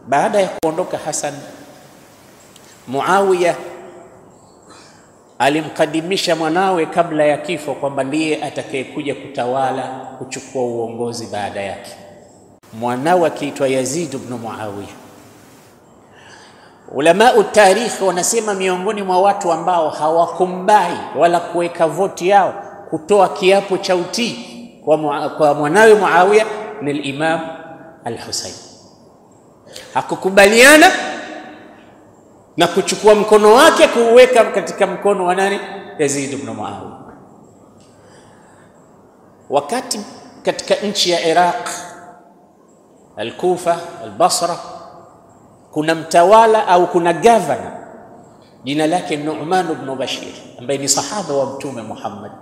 Baada ya kuondoka Hasan, Muawiya alimkadimisha mwanawe kabla ya kifo kwamba ndiye atakayekuja kutawala, kuchukua uongozi baada yake. Mwanawe akiitwa Yazid ibn Muawiya. Ulama tarikhi wanasema miongoni mwa watu ambao hawakumbai wala kuweka voti yao kutoa kiapo cha utii kwa mwanawe Muawiya ni al-Imam al-Husayn. Hakukubaliana na kuchukua mkono wake kuuweka katika mkono wa nani? Yazid ibn Muawiya. Wakati katika nchi ya Iraq, Al-Kufa, Al-Basra, kuna mtawala au kuna governor jina lake Nu'man ibn Bashir, ambaye ni sahaba wa Mtume Muhammad.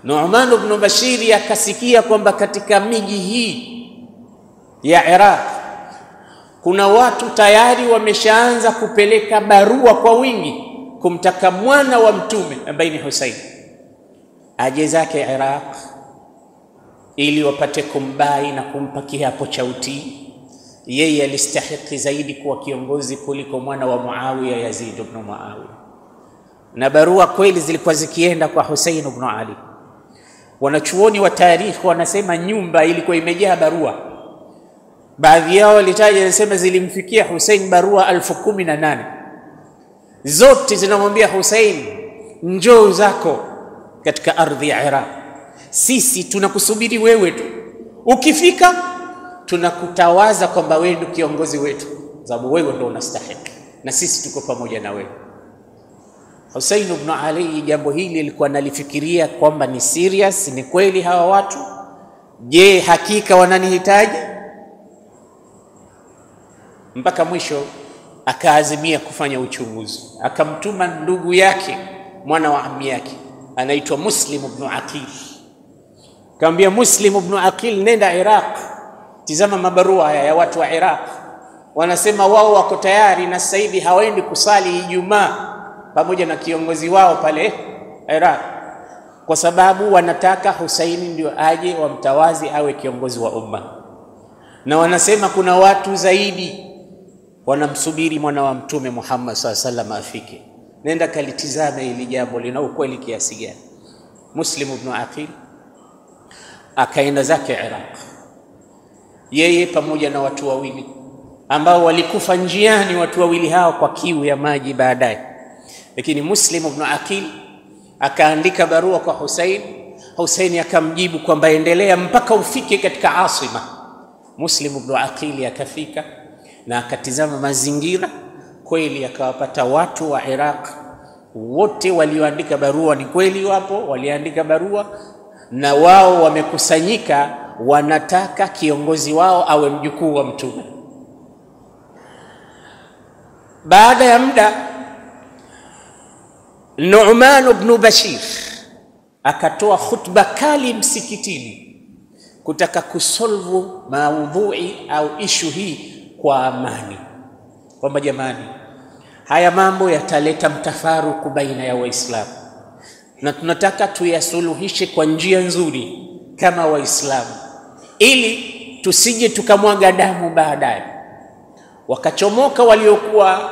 Nu'man ibn Bashir akasikia kwamba katika miji hii ya Iraq kuna watu tayari wameshaanza kupeleka barua kwa wingi kumtaka mwana wa Mtume ambaye ni Hussein aje zake Iraq ili wapate kumbai na kumpa kiapo cha utii. Yeye alistahiki zaidi kuwa kiongozi kuliko mwana wa Muawiya, Yazid ibn Muawiya. Na barua kweli zilikuwa zikienda kwa Hussein ibn Ali. Wanachuoni wa tarikhi wanasema nyumba ilikuwa imejaa barua. Baadhi yao walitaja, wanasema zilimfikia Hussein barua 18,000. Zote zinamwambia Hussein, njoo zako katika ardhi ya Iraq, sisi tunakusubiri wewe tu, ukifika tunakutawaza kwamba wewe ndio kiongozi wetu, sababu wewe ndio unastahili na sisi tuko pamoja na wewe. Hussein ibn Ali jambo hili alikuwa analifikiria kwamba ni serious, ni kweli hawa watu, je, hakika wananihitaji? Mpaka mwisho akaazimia kufanya uchunguzi. Akamtuma ndugu yake, mwana wa ammi yake, anaitwa Muslim ibn Aqil. Kaambia Muslim ibn Aqil, nenda Iraq, tizama mabarua haya ya watu wa Iraq, wanasema wao wako tayari na sasa hivi hawaendi kusali Ijumaa pamoja na kiongozi wao pale Iraq, kwa sababu wanataka Hussein ndio aje wamtawazi awe kiongozi wa umma, na wanasema kuna watu zaidi wanamsubiri mwana wa Mtume Muhammad sallallahu alaihi wasallam afike. Nenda kalitizame hili jambo lina ukweli kiasi gani. Muslim ibn Aqil akaenda zake Iraq, yeye pamoja na watu wawili ambao walikufa njiani, watu wawili hao kwa kiu ya maji baadaye. Lakini Muslim ibn Aqil akaandika barua kwa Hussein. Hussein akamjibu kwamba endelea mpaka ufike katika asima. Muslim ibn Aqil akafika na akatizama mazingira, kweli akawapata watu wa Iraq wote walioandika barua, ni kweli wapo waliandika barua, na wao wamekusanyika wanataka kiongozi wao awe mjukuu wa Mtume. Baada ya muda Nu'man ibn Bashir akatoa khutba kali msikitini kutaka kusolvu maudhui au ishu hii kwa amani, kwamba jamani, haya mambo yataleta mtafaruku baina ya Waislamu na tunataka tuyasuluhishe kwa njia nzuri kama Waislamu ili tusije tukamwaga damu baadaye. Wakachomoka waliokuwa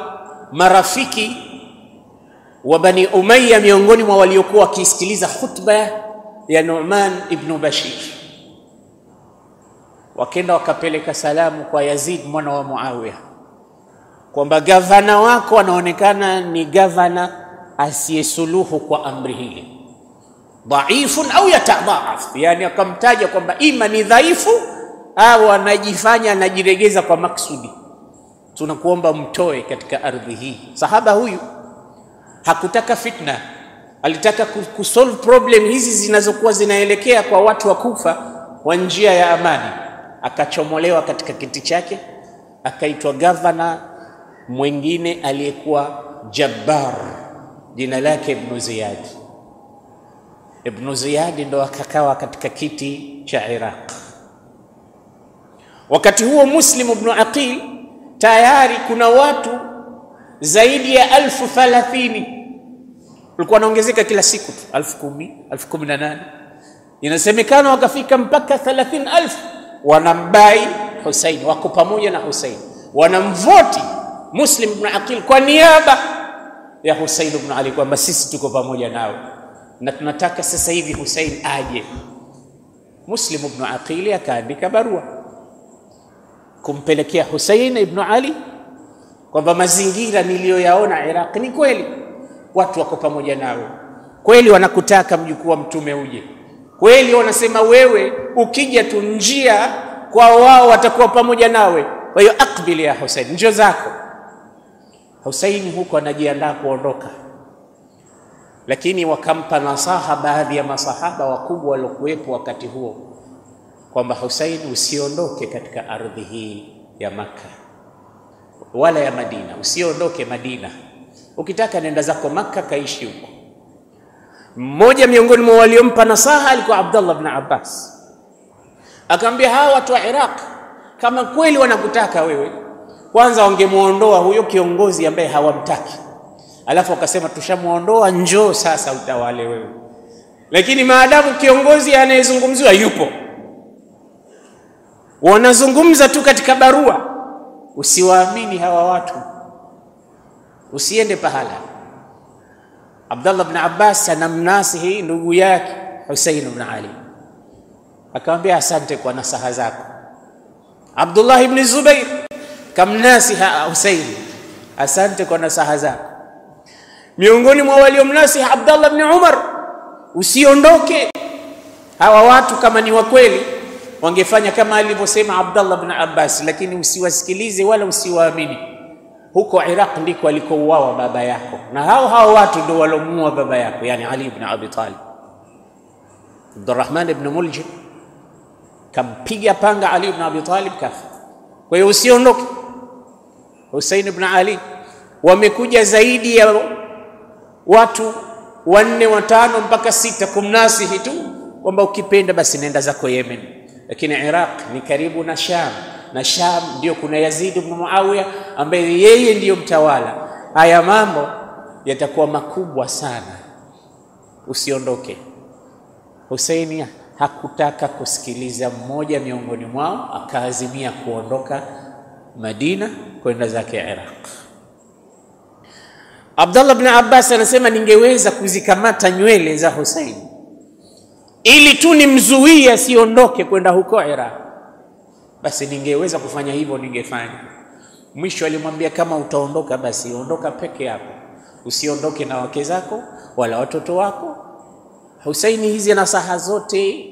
marafiki wa Bani Umayya miongoni mwa waliokuwa wakisikiliza khutba ya Nu'man ibn Bashir, wakenda wakapeleka salamu kwa Yazid mwana wa Muawiya kwamba gavana wako anaonekana ni gavana asiyesuluhu kwa amri hili, dhaifun au yatadhaaf, yani akamtaja kwamba ima ni dhaifu au anajifanya anajiregeza kwa maksudi, tunakuomba mtoe katika ardhi hii. Sahaba huyu hakutaka fitna, alitaka kusolve problem hizi zinazokuwa zinaelekea kwa watu wa Kufa kwa njia ya amani. Akachomolewa katika kiti chake, akaitwa gavana mwingine aliyekuwa Jabbar, jina lake Ibn Ziyad. Ibn Ziyad ndo akakawa katika kiti cha Iraq. Wakati huo Muslim ibn Aqil tayari kuna watu zaidi ya 30,000 walikuwa wanaongezeka kila siku tu, 10,000, 18,000, inasemekana wakafika mpaka 30,000 wanambai Hussein, wako pamoja na Hussein, wanamvoti Muslim ibn Aqil kwa niaba ya Hussein ibn Ali kwamba sisi tuko pamoja nawe na tunataka sasa hivi Hussein aje. Muslim ibn Aqil akaandika barua kumpelekea Hussein ibn Ali kwamba mazingira niliyoyaona Iraq ni kweli, watu wako pamoja nawe, kweli wanakutaka mjukuu wa mtume uje, kweli wanasema wewe ukija tu njia kwa wao watakuwa pamoja nawe, kwa hiyo akbil ya Hussein, njoo zako. Hussein huko anajiandaa kuondoka, lakini wakampa nasaha baadhi ya masahaba wakubwa waliokuwepo wakati huo kwamba Hussein, usiondoke katika ardhi hii ya Makka wala ya Madina, usiondoke Madina, ukitaka nenda zako Makka kaishi huko. Mmoja miongoni mwa waliompa nasaha alikuwa Abdullah ibn Abbas, akamwambia hawa watu wa Iraq kama kweli wanakutaka wewe, kwanza wangemuondoa huyo kiongozi ambaye hawamtaki, alafu wakasema tushamuondoa, njoo sasa utawale wewe. Lakini maadamu kiongozi anayezungumziwa yupo, wanazungumza tu katika barua, usiwaamini hawa watu, usiende pahala. Abdullah ibn Abbas anamnasihi ndugu yake Hussein ibn Ali, akamwambia asante kwa nasaha zako. Abdullah ibn Zubair kamnasiha Hussein, asante kwa nasaha zako. Miongoni mwa waliomnasiha Abdullah ibn Umar, usiondoke, hawa watu kama ni wa kweli wangefanya kama alivyosema Abdullah ibn Abbas, lakini usiwasikilize wala usiwaamini. Huko Iraq ndiko alikouawa baba yako, na hao watu ndio walomuua baba yako, yani Ali ibn Abi Talib. Abdurrahman ibn Muljim kampiga panga Ali ibn Abi Talib kafa. Kwa hiyo usiondoke. Hussein ibn Ali wamekuja zaidi ya watu 4, 5 mpaka 6 kumnasihi tu kwamba ukipenda basi nenda zako Yemen, lakini Iraq ni karibu na Sham, na Sham ndio kuna Yazid ibn Muawiya ambaye yeye ndiyo mtawala. Haya mambo yatakuwa makubwa sana, usiondoke. Hussein hakutaka kusikiliza mmoja miongoni mwao, akaazimia kuondoka Madina kwenda zake Iraq. Abdullah ibn Abbas anasema ningeweza kuzikamata nywele za Hussein ili tu nimzuie asiondoke kwenda huko Iraq, basi ningeweza kufanya hivyo, ningefanya. Mwisho alimwambia kama utaondoka basi ondoka peke yako, usiondoke na wake zako wala watoto wako. Hussein hizi nasaha zote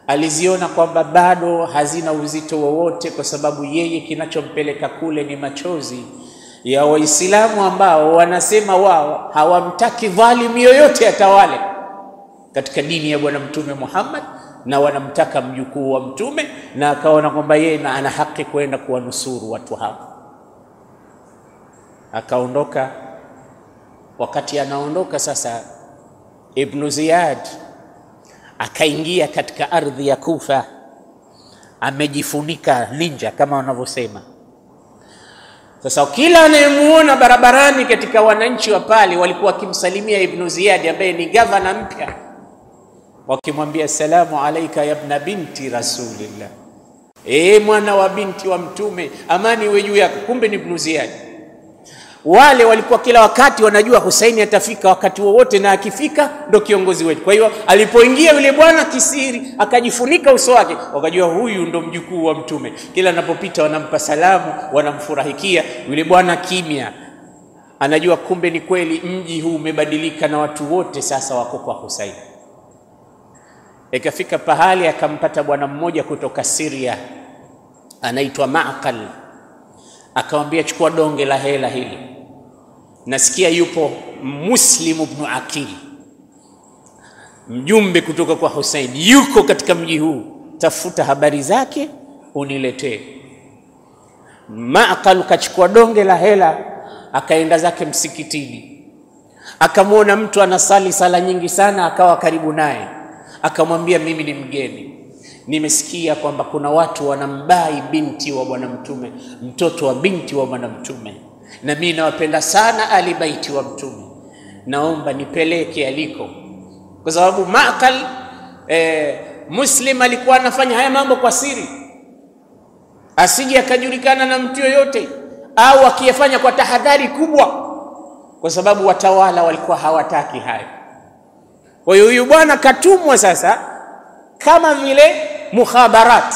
aliziona kwamba bado hazina uzito wowote, kwa sababu yeye kinachompeleka kule ni machozi ya Waislamu ambao wanasema wao hawamtaki dhalimu yoyote atawale katika dini ya Bwana Mtume Muhammad, na wanamtaka mjukuu wa Mtume, na akaona kwamba yeye na ana haki kwenda kuwanusuru watu hao. Akaondoka. Wakati anaondoka sasa, Ibn Ziyad akaingia katika ardhi ya Kufa, amejifunika ninja kama wanavyosema. Sasa kila anayemuona barabarani katika wananchi wa pale walikuwa wakimsalimia Ibn Ziyad ambaye ni gavana mpya, wakimwambia salamu alaika ya ibn binti Rasulillah, mwana wa binti wa Mtume, amani iwe juu yako. Kumbe ni Ibn Ziyad. Wale walikuwa kila wakati wanajua Hussein atafika wakati wowote, na akifika ndo kiongozi wetu. Kwa hiyo alipoingia yule bwana kisiri akajifunika uso wake, wakajua huyu ndo mjukuu wa Mtume. Kila anapopita wanampa salamu, wanamfurahikia. Yule bwana kimya, anajua kumbe ni kweli mji huu umebadilika na watu wote sasa wako kwa Hussein. Ikafika pahali akampata bwana mmoja kutoka Syria anaitwa Ma'qal, akamwambia chukua donge la hela hili, nasikia yupo Muslim ibn Aqil, mjumbe kutoka kwa Hussein, yuko katika mji huu, tafuta habari zake uniletee. Ma'qal kachukua donge la hela akaenda zake msikitini, akamwona mtu anasali sala nyingi sana, akawa karibu naye, akamwambia mimi ni mgeni, nimesikia kwamba kuna watu wanambai binti wa Bwana Mtume, mtoto wa binti wa Bwana Mtume, na mimi nawapenda sana Ali baiti wa Mtume, naomba nipeleke aliko. Kwa sababu Ma'qal Muslim alikuwa anafanya haya mambo kwa siri. asije akajulikana na mtu yoyote, au akiyafanya kwa tahadhari kubwa, kwa sababu watawala walikuwa hawataki hayo. Kwa hiyo huyu bwana katumwa sasa kama vile mukhabarat,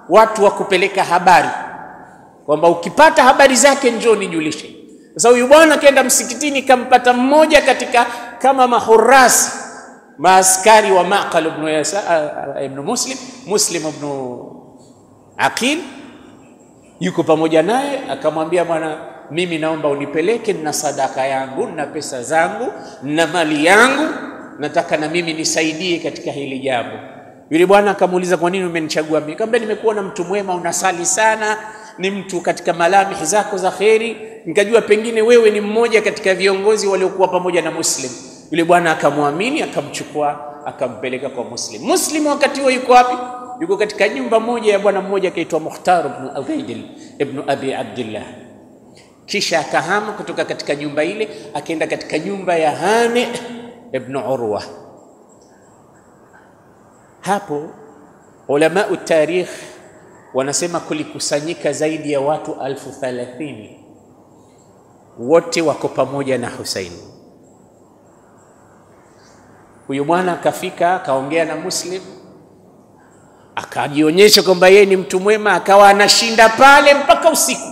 watu wa kupeleka habari kwamba ukipata habari zake njoo nijulishe. Sasa huyu bwana kaenda msikitini, kampata mmoja katika kama mahurasi, maaskari wa Maqal ibn Yasa, ibn Muslim, Muslim ibn Aqil yuko pamoja naye. Akamwambia, bwana, mimi naomba unipeleke na sadaka yangu na pesa zangu na mali yangu, nataka na mimi nisaidie katika hili jambo. Yule bwana akamuuliza, kwa nini umenichagua mimi? Akamwambia, nimekuona mtu mwema, unasali sana, ni mtu katika malamihi zako za kheri, nikajua pengine wewe ni mmoja katika viongozi waliokuwa pamoja na Muslim. Yule bwana akamwamini, akamchukua, akampeleka kwa Muslim. Muslim wakati huo yuko wapi? Yuko katika nyumba moja ya bwana mmoja akaitwa Mukhtar ibn Ubaidil ibn Abi Abdullah. Kisha akahama kutoka katika nyumba ile akaenda katika nyumba ya Hani ibn Urwa. Hapo ulama tarikh wanasema kulikusanyika zaidi ya watu 30,000, wote wako pamoja na Hussein. Huyu mwana akafika akaongea na Muslim, akajionyesha kwamba yeye ni mtu mwema, akawa anashinda pale mpaka usiku.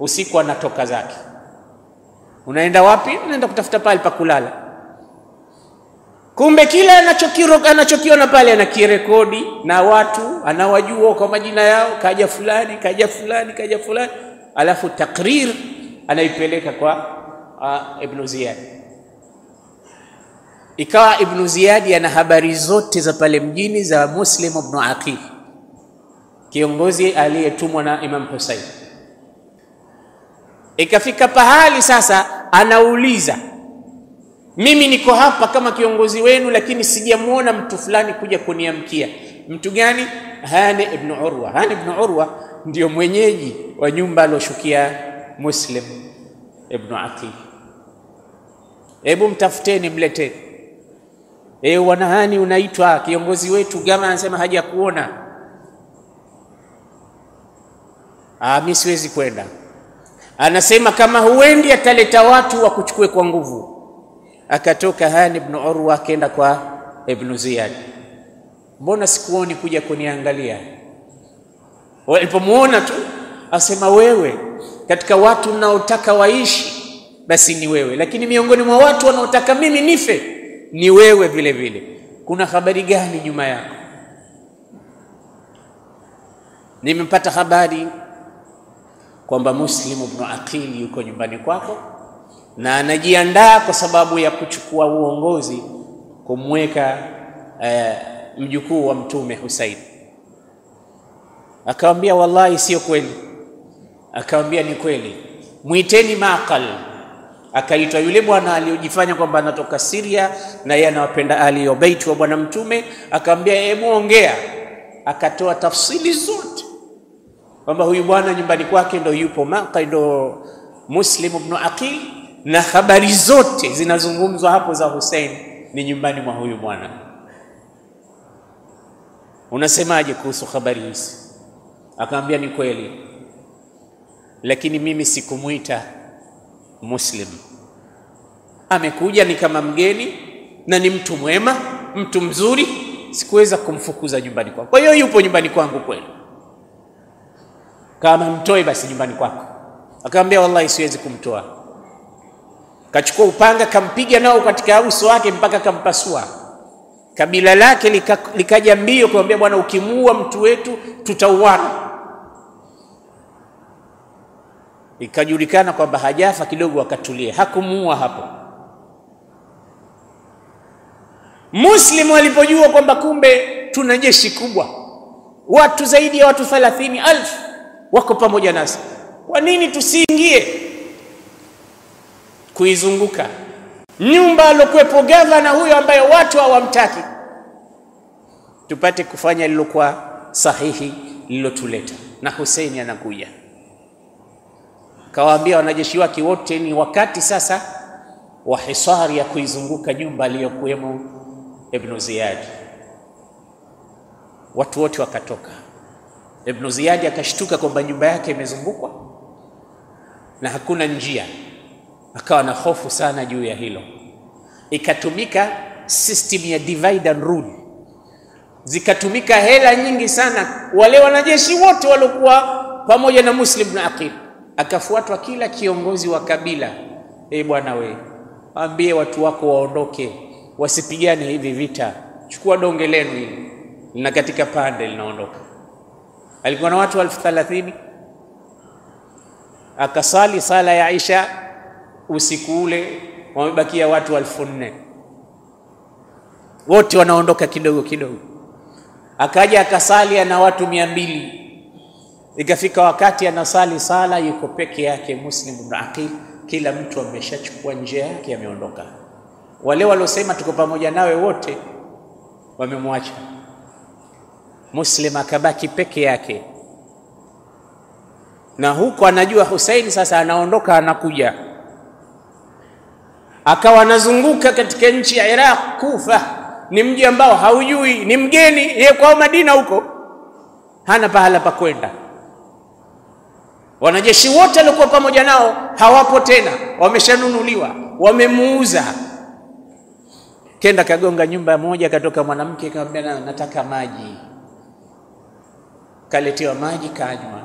Usiku anatoka zake. Unaenda wapi? Unaenda kutafuta pale pa kulala. Kumbe kila anachokiona pale anakirekodi, na watu anawajua kwa majina yao, kaja fulani, kaja fulani, kaja fulani, alafu takrir anaipeleka kwa Ibn Ziyad. Ikawa Ibn Ziyad ana habari zote za pale mjini za Muslim ibn Aqil, kiongozi aliyetumwa na Imam Hussein. Ikafika pahali sasa anauliza, mimi niko hapa kama kiongozi wenu, lakini sijamuona mtu fulani kuja kuniamkia. Mtu gani? Hani ibn Urwa. Hani ibn Urwa ndio mwenyeji wa nyumba aloshukia Muslim ibn Aqil. Hebu mtafuteni, mleteni. Wana Hani, unaitwa kiongozi wetu, gama anasema hajakuona. Mimi siwezi kwenda. Anasema kama huendi ataleta watu wakuchukue kwa nguvu. Akatoka Hani ibn Urwa akaenda kwa Ibn Ziyad. Mbona sikuoni kuja kuniangalia? Walipomuona tu asema, wewe katika watu naotaka waishi basi ni wewe, lakini miongoni mwa watu wanaotaka mimi nife ni wewe vile vile. Kuna habari gani nyuma yako? Nimepata habari kwamba Muslim ibn Aqil yuko nyumbani kwako na anajiandaa kwa sababu ya kuchukua uongozi, kumweka mjukuu wa Mtume Hussein. Akamwambia, wallahi sio kweli. Akamwambia ni kweli, muiteni Maqal. Akaitwa yule bwana aliyojifanya kwamba anatoka Syria na yeye anawapenda Ali wa Bait wa bwana Mtume. Akamwambia, hebu ongea. Akatoa tafsiri zote kwamba huyu bwana nyumbani kwake ndo yupo Maqal, ndo Muslim ibn Aqil, na habari zote zinazungumzwa hapo za Hussein ni nyumbani mwa huyu bwana. Unasemaje kuhusu habari hizi? Akamwambia ni kweli, lakini mimi sikumuita Muslim. Amekuja ni kama mgeni na ni mtu mwema, mtu mzuri, sikuweza kumfukuza nyumbani kwangu. Kwa hiyo yupo nyumbani kwangu kweli. Kama mtoe basi nyumbani kwako. Akamwambia wallahi siwezi kumtoa. Kachukua upanga kampiga nao katika uso wake mpaka kampasua. Kabila lake likaja mbio kumwambia, bwana, ukimuua mtu wetu tutauana. Ikajulikana kwamba hajafa, kidogo akatulia, hakumuua hapo. Muslim alipojua kwamba kumbe tuna jeshi kubwa, watu zaidi ya watu 30,000 wako pamoja nasi, kwa nini tusiingie kuizunguka nyumba alokuwepo gavana huyo ambaye watu hawamtaki, tupate kufanya lilokuwa sahihi lilotuleta. Na Hussein anakuja, kawaambia wanajeshi wake wote, ni wakati sasa wa hisari ya kuizunguka nyumba aliyokuwemo Ibn Ziyad. Watu wote wakatoka. Ibn Ziyad akashtuka kwamba nyumba yake imezungukwa na hakuna njia, akawa na hofu sana juu ya hilo. Ikatumika system ya divide and rule, zikatumika hela nyingi sana. Wale wanajeshi wote waliokuwa pamoja na Muslim ibn Aqil, akafuatwa kila kiongozi wa kabila. Eh, bwana we, waambie watu wako waondoke, wasipigane hivi vita, chukua donge lenu hili, na katika pande linaondoka. Alikuwa na watu 30,000. Akasali sala ya Isha usiku ule, wamebakia watu 4,000, wote wanaondoka kidogo kidogo. Akaja akasali na watu 200. Ikafika wakati anasali sala yuko peke yake Muslim ibn Aqil, kila mtu ameshachukua njia yake, ameondoka. Wale waliosema tuko pamoja nawe wote wamemwacha Muslim, akabaki peke yake. Na huko anajua Hussein sasa anaondoka, anakuja. Akawa anazunguka katika nchi ya Iraq, Kufa ni mji ambao haujui, ni mgeni yeye kwa Madina huko, hana pahala pa kwenda. Wanajeshi wote walikuwa pamoja nao hawapo tena, wameshanunuliwa, wamemuuza. Kenda kagonga nyumba moja, katoka mwanamke akamwambia nataka maji. Kaletewa maji kanywa.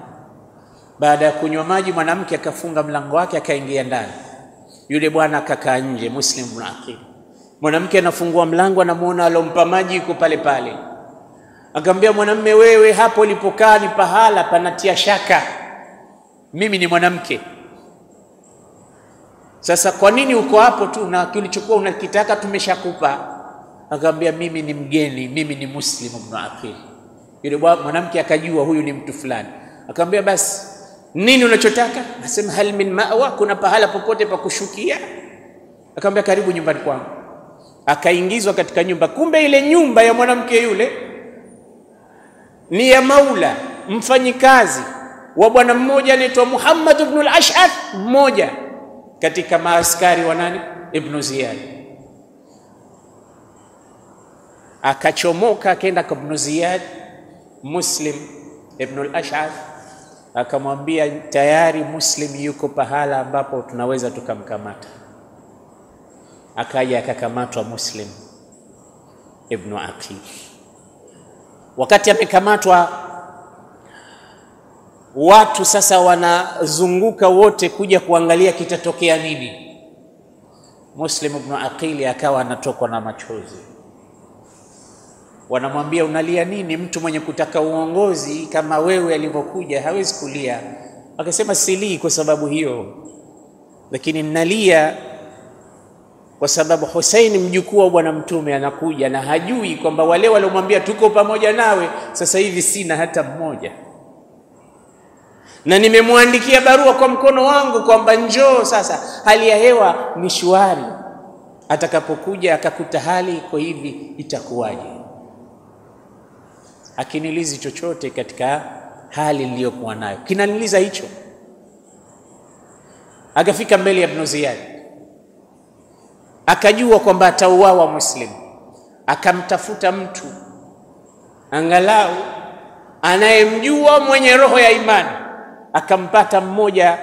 Baada ya kunywa maji, mwanamke akafunga mlango wake akaingia ndani. Yule bwana akakaa nje, Muslim ibn Aqil. Mwanamke anafungua mlango, anamuona alompa maji yuko pale pale. Akamwambia mwanamume, wewe hapo ulipokaa ni pahala panatia shaka, mimi ni mwanamke. Sasa kwa nini uko hapo tu na kilichokuwa unakitaka tumeshakupa? Akamwambia mimi ni mgeni, mimi ni Muslim ibn Aqil. Yule mwanamke akajua huyu ni mtu fulani. Akamwambia basi nini unachotaka? Asema hal min ma'wa, kuna pahala popote pa kushukia? Akamwambia karibu nyumbani kwangu. Akaingizwa katika nyumba. Kumbe ile nyumba ya mwanamke yule ni ya maula, mfanyikazi wa bwana mmoja anaitwa Muhammad ibn al-Ash'ath, mmoja katika maaskari wa nani? Ibn Ziyad. Akachomoka akaenda kwa Ibn Ziyad, Muslim ibn al-Ash'ath, akamwambia tayari Muslim yuko pahala ambapo tunaweza tukamkamata. Akaja akakamatwa Muslim ibn Aqil. Wakati amekamatwa, watu sasa wanazunguka wote kuja kuangalia kitatokea nini. Muslim ibn Aqil akawa anatokwa na machozi. Wanamwambia unalia nini? Mtu mwenye kutaka uongozi kama wewe alivyokuja hawezi kulia. Akasema silii kwa sababu hiyo, lakini nalia kwa sababu Hussein mjukuu wa bwana mtume anakuja na hajui kwamba wale waliomwambia tuko pamoja nawe sasa hivi sina hata mmoja, na nimemwandikia barua kwa mkono wangu kwamba njoo sasa, hali ya hewa ni shwari. Atakapokuja akakuta hali iko hivi, itakuwaje? Hakinilizi chochote katika hali niliyokuwa nayo, kinaniliza hicho. Akafika mbele ya Ibn Ziyad, akajua kwamba atauawa Muslim. Akamtafuta mtu angalau anayemjua mwenye roho ya imani. Akampata mmoja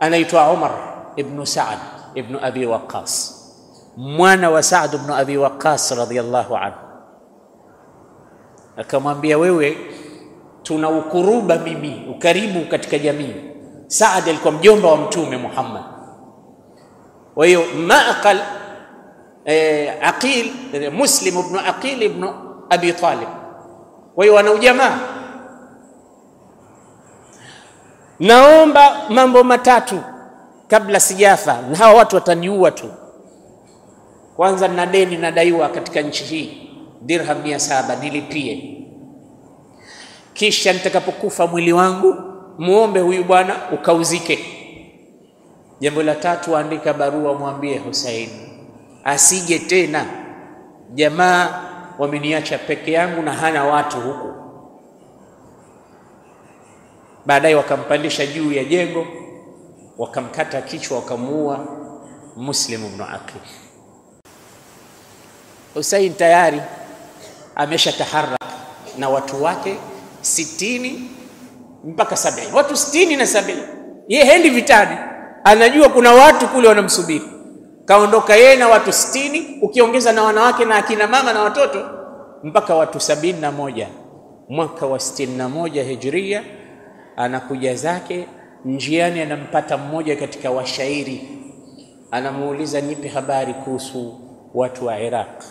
anaitwa Umar ibn Saad ibn Abi Waqqas, mwana wa Saad ibn Abi Waqqas radhiyallahu anhu. Akamwambia wewe, tuna ukuruba mimi, ukaribu katika jamii. Saad alikuwa mjomba wa Mtume Muhammad. Kwa hiyo maaqal Aqil, Muslim ibn Aqil ibn Abi Talib, kwa hiyo wana ujamaa. Naomba mambo matatu kabla sijafa, na hawa watu wataniua tu. Kwanza, nina deni nadaiwa katika nchi hii dirham 700, nilipie. Kisha nitakapokufa mwili wangu muombe huyu bwana ukauzike. Jambo la tatu, andika barua mwambie Hussein asije tena, jamaa wameniacha peke yangu na hana watu huku. Baadaye wakampandisha juu ya jengo, wakamkata kichwa, wakamuua Muslim ibn Aqil. Hussein tayari ameshataharaka na watu wake 60 mpaka 70, watu 60 na 70. Yeye hendi vitani, anajua kuna watu kule wanamsubiri. Kaondoka yeye na watu 60, ukiongeza na wanawake na akina mama na watoto mpaka watu 71. Mwaka wa 61 Hijria anakuja zake, njiani anampata mmoja katika washairi, anamuuliza nipe habari kuhusu watu wa Iraq.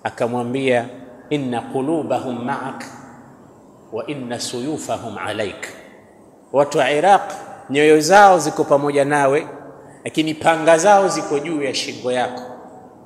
Akamwambia, inna qulubahum ma'ak wa inna suyufahum alaik, watu wa Iraq nyoyo zao ziko pamoja nawe, lakini panga zao ziko juu ya shingo yako.